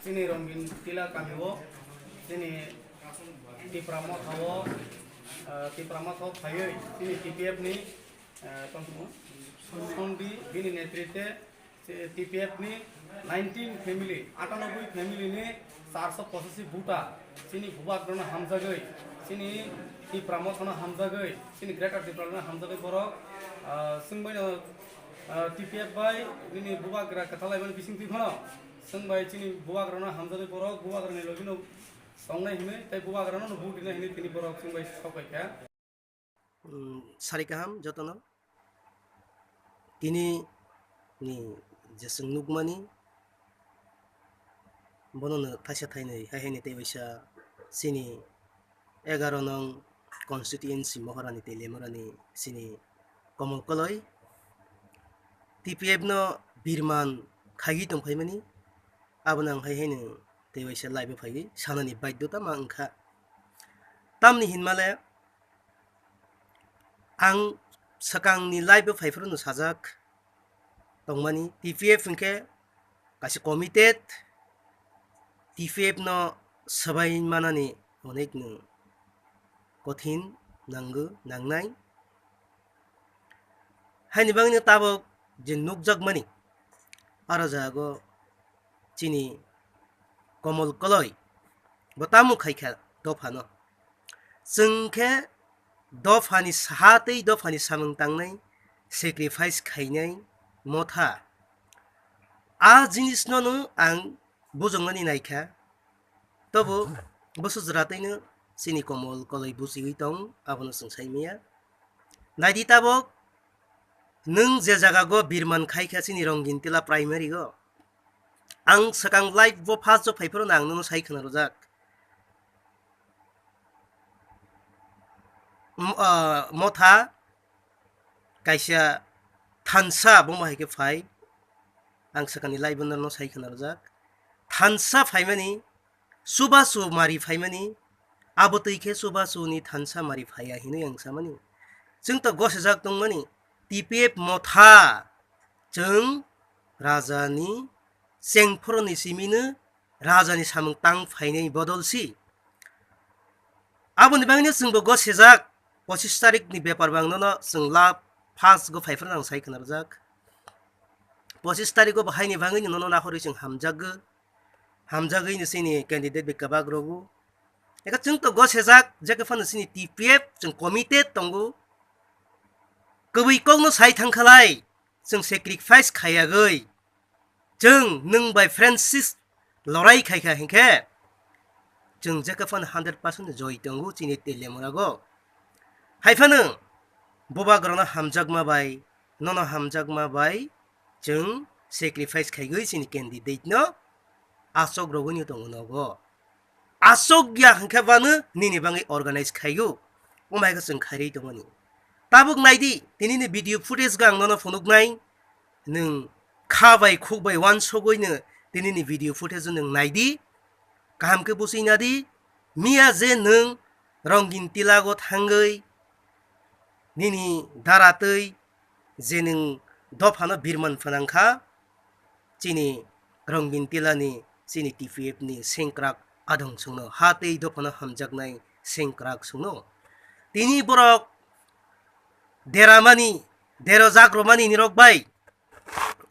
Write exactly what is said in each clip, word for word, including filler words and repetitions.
Chini Rongin Tila kamio, chini Tipra Motha o, ah, Tipra Motha o phaiwi, chini T P F ni, ah, tongthokma, Sondi bini netritwe, T P F ni nineteen family, atanoboi family ni charso pochashi buta, chini bubagrano hamjagwi, chini Tipra Motha no hamjagwi, chini Greater Tipra no hamjagwi borok, ah, chwngbaino, ah, T P F bai nini bubagra kwthalaimani bisingtwi phano, chwngbai chini bubagrano hamjagwi borok bubagrani logino tongnai hinwi tei bubagrano no vote rina hinwi tini borok chwngbai sokphaikha. Umm, sari kaham jotono. Tini ni je chwng nukmani, bono no thaisa thainwi hai haini tei waisa chini egaro nong constituency Mohorani tei Lemurani chini Komol Koloi T P F no birman khagwi tongphaimani, abono ang hai haino tei waisa live o phaiwi sanani baidhota ma wngkha. Tamni hinmale, ang swkangni live o phaiphuru no sajak tongmani, T P F hinkhe kaisa committed, T P F no swbai manani onek no kothin nango, nangnai. Haini bagwino tabuk je nukjakmani, aro jago chini Komol Koloi bo tamo khaikha dophano. Chwng khe dophani saha tei dophani samung tangnai, sacrifice khainai Motha. A jinisno no ang bujoknani naikha, tobo bwswk jwra twi no chini Komol Koloi buchiwi tong, abono chwng sai manya. Naidi tabuk, nwng je jaga go birman khaikha chini Rongin Tila primary go, ang swkang live bo first o phaiphuru no ang nono sai khwna rwjak. M-, ah, Motha kaisa thansa, bomo hai khe phai, ang swkangni live no sai khwna rwjak. Thansa phaimani, chubachu mari phaimani, abo twi khe chubachu ni thansa mari phaiya hinwi ang samani. Chwng to gosijak tongmani, T P F Motha, chwng raja ni chengphuru ni simi no raja ni samung tang phainai bodol si. Aboni bagwi no chwng bo gosijak, pochis tarik ni bepar bang nono chwng la first go phaiphuru no ang sai khwna rwjak. Pochis tarik go bo haini bagwi no nono nahorwi chwng hamjakgo. Hamjagwi ni chini candidate bai kwbak rogo. Eka chwng to gosijak, jekhe phano chini T P F chwng committed tongo. Kwbwi kok no sai thang khalai, chwng sacrifice khayagwi. Chwng nwng bai Francis lorai khaikha hinkhe, chwng jekhe phano hundred percent joy tongo chini Telemurago. Hai phano bubagrano hamjakma bai, nono hamjakma bai, chwng sacrifice khaigwi chini candidate no asok rogwi tongo nogo. Asok ya hinkhe bano nini bagwi organize khaigo. Omo hai khe chwng khairwi tongmani. Tabuk naidi, tinini video footage go ang nono phunuknai. Nwng kha bai khuk bai uansugwi no tinini video footage o nwng naidi. Kaham khe buchwi nadi. Miya je nwng Rongin Tilago thangwi nini dara twi je nwng dophano birman phnang kha, chini Rongin Tilani, chini T P F ni sengkrak adong chwngno, ha tei dophano hamjaknai sengkrak chwngno. Tini borok deramani, derojak romani nirok bai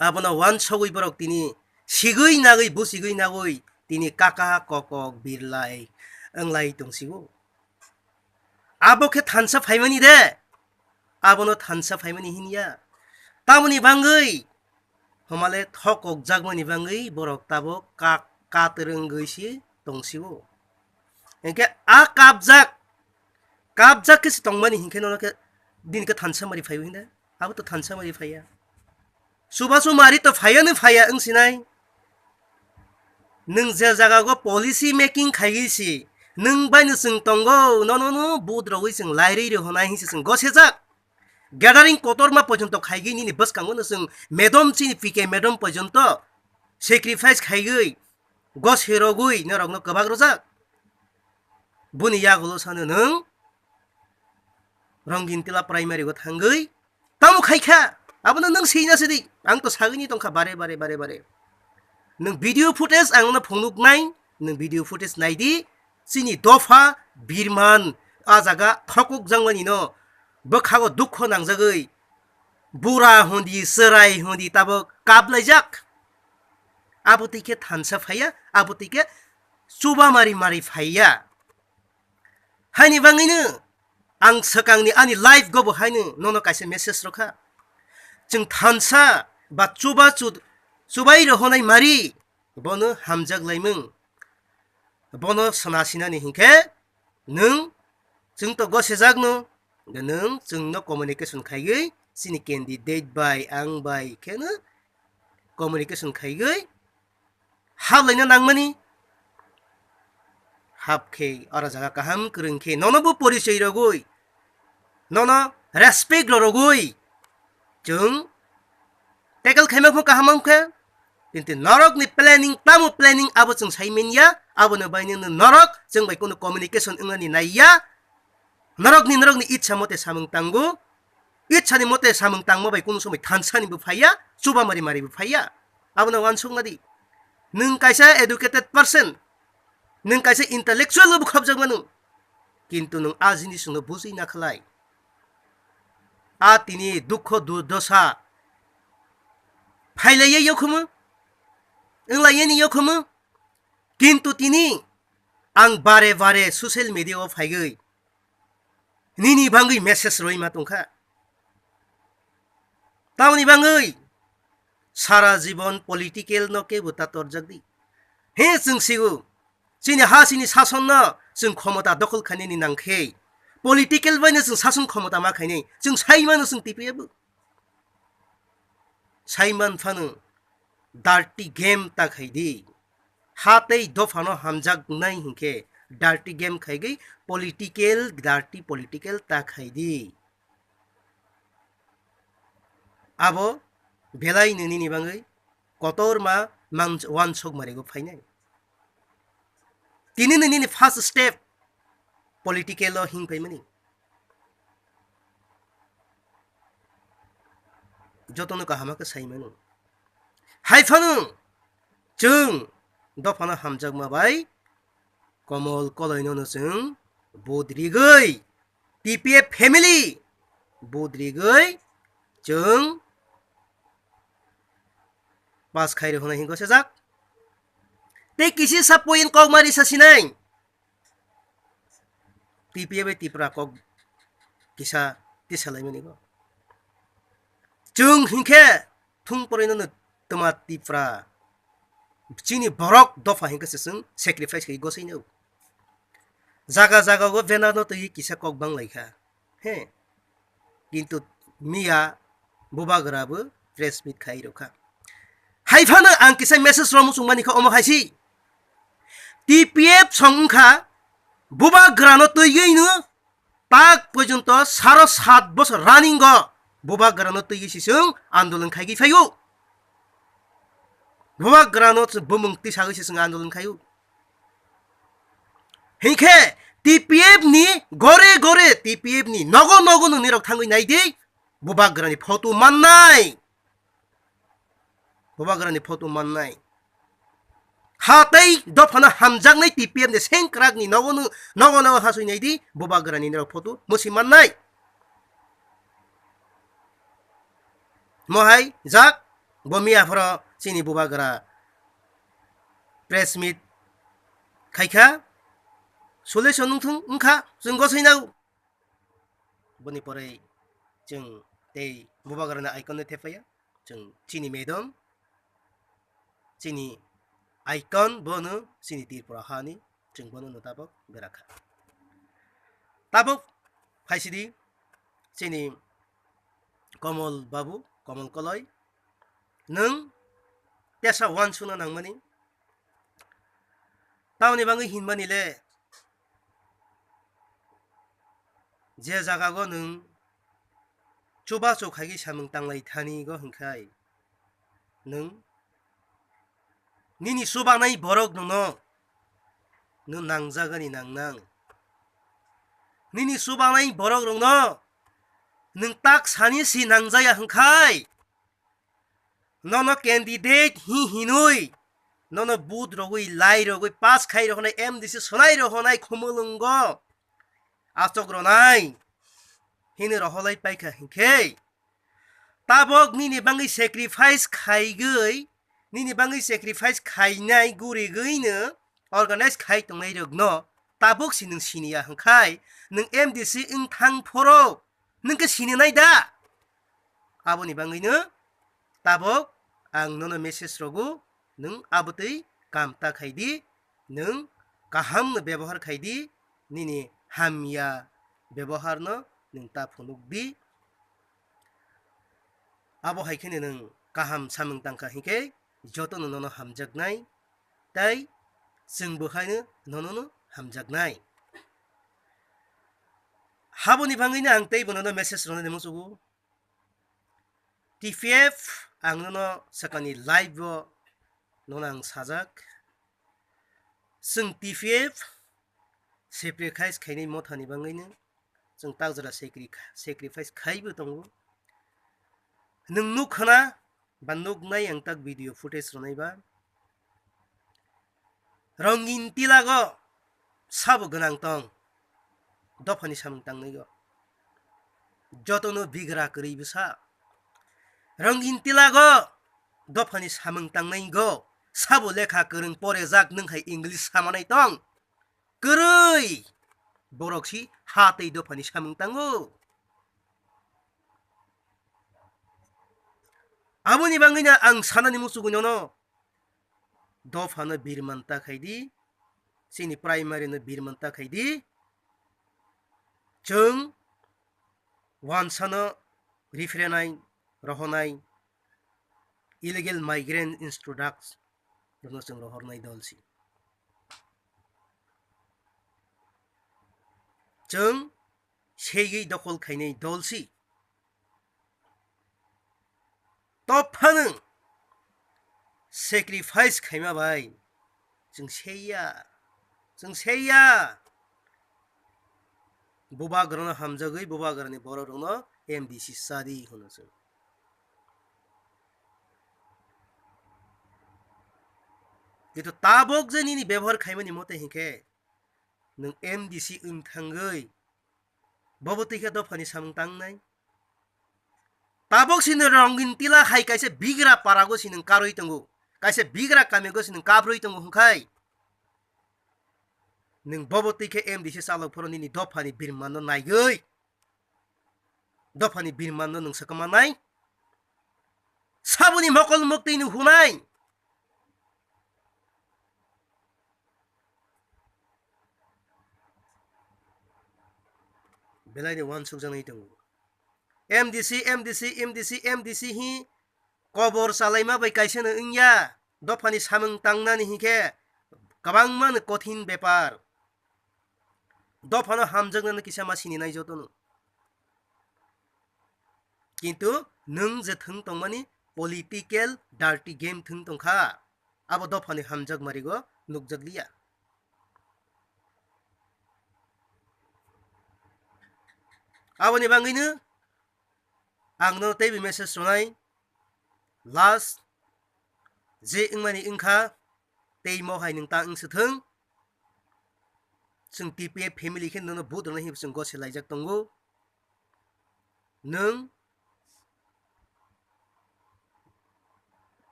abono uansugwi borok tini sigwi nagwi, busigwi nagwi tini kaka kokok birlai wnglai tongsigo. Abo khe thansa phaimani de, abono thansa phaimani hinya. Tamoni bangwi, homale thokokjakmani bangwi borok tabuk ka-, katrwngwi se tongsigo. Hinkhe a kapjak, kapjak khe se tongmani hinkhe nono khe bini khe thansa mari phaiwi hinde, abo to thansa mari phaiya. Chubachu mari to phaiya ni phaiya wng sinai. Nwng je jaga go policy making khaigwi si, nwng bai no chwng tongo, nono no vote rogwi chwng lairwi rihonai hinsi chwng gosejak. Gathering kotorma pojonto khaigwi nini bwskango no chwng madam chini P K madam pojonto sacrifice khaigwi gose rogwi norokno kwbak rwjak. Boni yagulo sano nwng Rongin Tila primary go thangwi tamo khaikha, abono nwng sina sidi, ang to sagwini tongkha bare bare bare bare. Nwng video footage ang no phunuknai, nwng video footage nai di, chini dopha birman a jaga thokok jangmani no bwkhago dukho nangjagwi bura hundi, chwrai hundi tabuk kaplaijak. Abo twi khe thansa phaiya, abo twi khe chuba mari mari phaiya. Haini bangwino ang swkangni ani live go bo haino nono kaisa message rokha. Chwng thansa ba chuba chu-, chubai rohonai mari bono hamjak laimung. Bono sana sinani hinkhe nwng chwng to gosejak no, nwng chwngno communication khaiwi chini candidate bai ang bai kheno communication khaiwi hap laina nangmani. Hap khe oro jaga kaham kwrwng khe nono bo porichoi rogwi, nono respect rogwi chwng tackle khaima phano kaham wngkha. Kintu norokni planning, tamo planning abo chwng sai manya, aboni bainino norok chwng bai kunu communication wngnani naiya. Norokni, norokni itsa mote samung tango, itsani mote samung tangma bai kunu somoi thansani bo phaiya, chuba mari mari bo phaiya. Abono uansukna di. Nwng kaisa educated person, nwng kaisa intellectual bo khopjak mano, kintu nwng a jinis no bujui na khlai. A tini dukho durdosa phailaiya yokhumu, wnglaiyani yokhumu, kintu tini ang bare bare social media o phaigwi nini bangwi message roima tongkha. Tamoni bangwi sara jibon political no kebo ta torjak di. He chwng sigo, chini ha chini sason no chwng khomota dokhol khainani nangkhe, political bai no chwng sason khomota ma khainai, chwng sai mano chwng T P F bo. Sai man phano dirty game ta khai di. Ha tei dophano hamjaknai hinkhe dirty game khaigwi political, dirty political ta khai di. Abo belai nini ni bangwi kotorma mang-, wansuk marigo phainai. Tini ni nini first step political o hing phaimani. Jotono kaham khe sai mano. Hai phano chwng dophano hamjakma bai Komol Koloino no chwng vote rigwi, T P F family vote rigwi chwng pass khai rw hwnwi hingo sejak. Tei kisi sa point kok mari sa sinai. T P F bai Tipra kok kisa tisa laimani bo. Chwng hinkhe thung porino no twma Tipra chini borok dopha hinkhe se chwng sacrifice khai gosai no. Jaga jaga o banner no twi kisa kok bang lai kha. He. Kintu miya bubagra bo press meet khai rokha. Hai phano ang kisa message ro muchung mani kha omo hai si. T P F song wngkha bubagra no twi no tak porjonto saro sat bosor running o bubagra no twi si chwng andolon khai gi phaio. Bubagra no bumung twi sagwi si chwng andolon khaio. Hinkhe T P F ni gore gore T P F ni nogo nogo nini rok thangwi nai di, bubagra ni photo mannai. Bubagra ni photo mannai. Ha tei dophano hamjaknai T P F ni sengkrak ni nogo no, nogo nogo hasui nai di, bubagra ni nini rok photo musi mannai. Mohai jak, bo miya phoro chini bubagra press meet khaikha, solution wngthung wngkha, chwng gosai nao. Boni pore chwng tei bubagrani icon no thepaiya, chwng chini madam, chini icon bono chini Tripura hani, chwng bono no tabok berakha. Tabok phaisidi chini Komol babu, Komol Koloi, nwng tesa wansukna nangmani, tamoni bangwi hinmani le, je jaga go nwng chubachu khaigwi samung tanglai thani go hwnkhai, nwng nini chubanai borok nono nwng nangjagani nangnang. Nini chubanai borok rokno nwng tak sani si nangjaya hwnkhai, nono candidate hi hinwi nono but rogwi, lai rogwi, pass khai rohonai, M D C sonai rohonai khumulwngo. Achok ronai. Hini roholai paikha hinkhe. Tabok nini bangwi sacrifice khaigwi, nini bangwi sacrifice khainai gurigwino organize khai tongnai rokno tabok si nwng siniya hwnkhai nwng M D C wng thang phoro nwng khe sininai da? Aboni bangwino tabok ang nono message rogo, nwng abotwi kam ta khai di, nwng kaham no bebohar khai di, nini hamya bebohar no nwng ta phunuk di. Abo hai kheno nwng kaham samung tangkha hinkhe jotono nono hamjaknai, tei chwngbo haino nono no hamjaknai. Haboni bangwino ang teibo nono message rwnani muchugo. T P F ang nono sakani live o nono ang sajak. Chwng T P F sacrifice khainai mothani bangwino chwng takjora sacri-, sacrifice khaibo tongo. Nwng nukha na ba nuknai ang tak video footage rwnai ba. Rongin tilago sabo gwnang tong dophani samung tangnaigo. Jotono bigra kwrwi bwsa. Rongin tilago dophani samung tangnaigo sabo lekha kwrwng porejak nwng hai English samanai tong. Kwrwi borok si ha tei dophani samung tango. Aboni bangwino ang sanani muchugwi nono dophano birman ta khai di, chini primary no birman ta khai di. Chwng wansano rifrenai, rohonai, illegal migrant introduce rokno chwng rohornai dol si. Chwng seigwi dokhol khainai dol si. Tophanwng sacrifice khaima bai chwng seiya, chwng seiya. Bubagrano hamjagwi bubagrani borok rokno M D C sadi hwno chwng. Kintu tabok je nini bebohar khaimani mote hinkhe nwng M D C wng thangwi bobo twi khe dophani samung tangnai. Tabok si nwng Rongin tila hai kaisa bigra parago si nwng karwi tongo, kaisa bigra kamigo si nwng kabrwi tongo hwnkhai nwng bobo twi khe M D C chalok phoro nini dophani birmanno naigwi. Dophani birmanno nwng swkang manai. Saboni mokol muktwi nwng hunai. Belai de wansukjaknai tongo. M D C, M D C, M D C, M D C hi kobor chalaima bai kaisa no wngya. Dophani samung tangnani hinkhe kwbangma no kothin bepar. Dophano hamjaknani kisa ma sininai jotono. Kintu nwng je thwng tongmani political dirty game thwng tongkha, abo dophani hamjakmarigo nukjakliya. Aboni bangwino ang no teibo message rwnai, last je wngmani wngkha, tei mo hai nwng ta wng swthwng. Chwng T P F family khe nono vote rwnai hinwi chwng gose laijak tongo. Nwng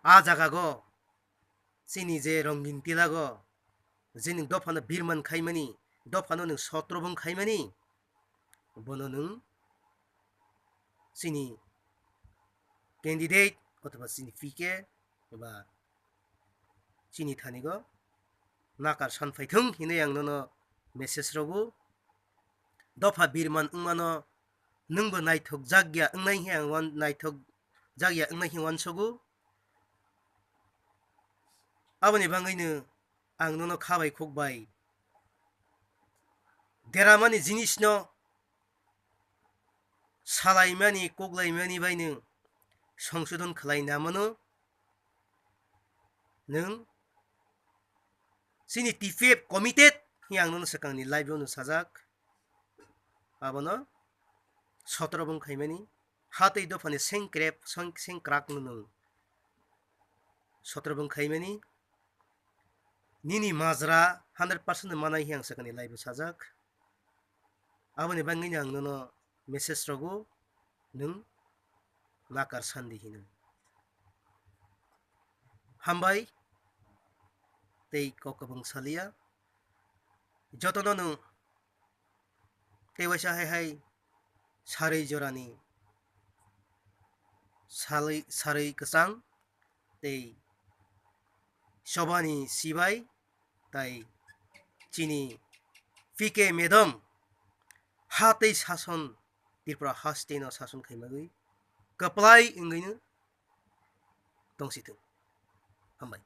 a jaga go chini je Rongin tilago je nwng dophano birman khaimani, dophano nwng sotrobong khaimani, bono nwng chini candidate othoba chini P K ba chini thanigo nakar san phaithwng hinwi ang nono message rogo. Dopha birman wngmano nwngbo naithok jakya wngnai he ang wan-, naithok jakya wngnai he wansogo. Aboni bangwino ang nono kha bai khuk bai deramani jinisno salaimani, koklaimani bai nwng songsodon khlai na mano. Nwng chini T P F committed hinwi ang nono swkangni live-o no sajak. Abono sotrobong khaimani, hatwi dophani sengkrep, seng-, sengkrak no nwng sotrobong khaimani. nini majra hundred percent manai hiya ang sakani live o sajak. Aboni bagwi ang nono message rogo, nwng nakar sandi hino. Hambai tei kok kwbang salia. Jotono nwng tei waisa hai hai sarwi jorani salwi, sarwi kwchang tei Sobani sibai tai chini P K madam ha tei sason Tripura hasteno sason khaimagwi kwplai wngwino tongsithung. Hambai.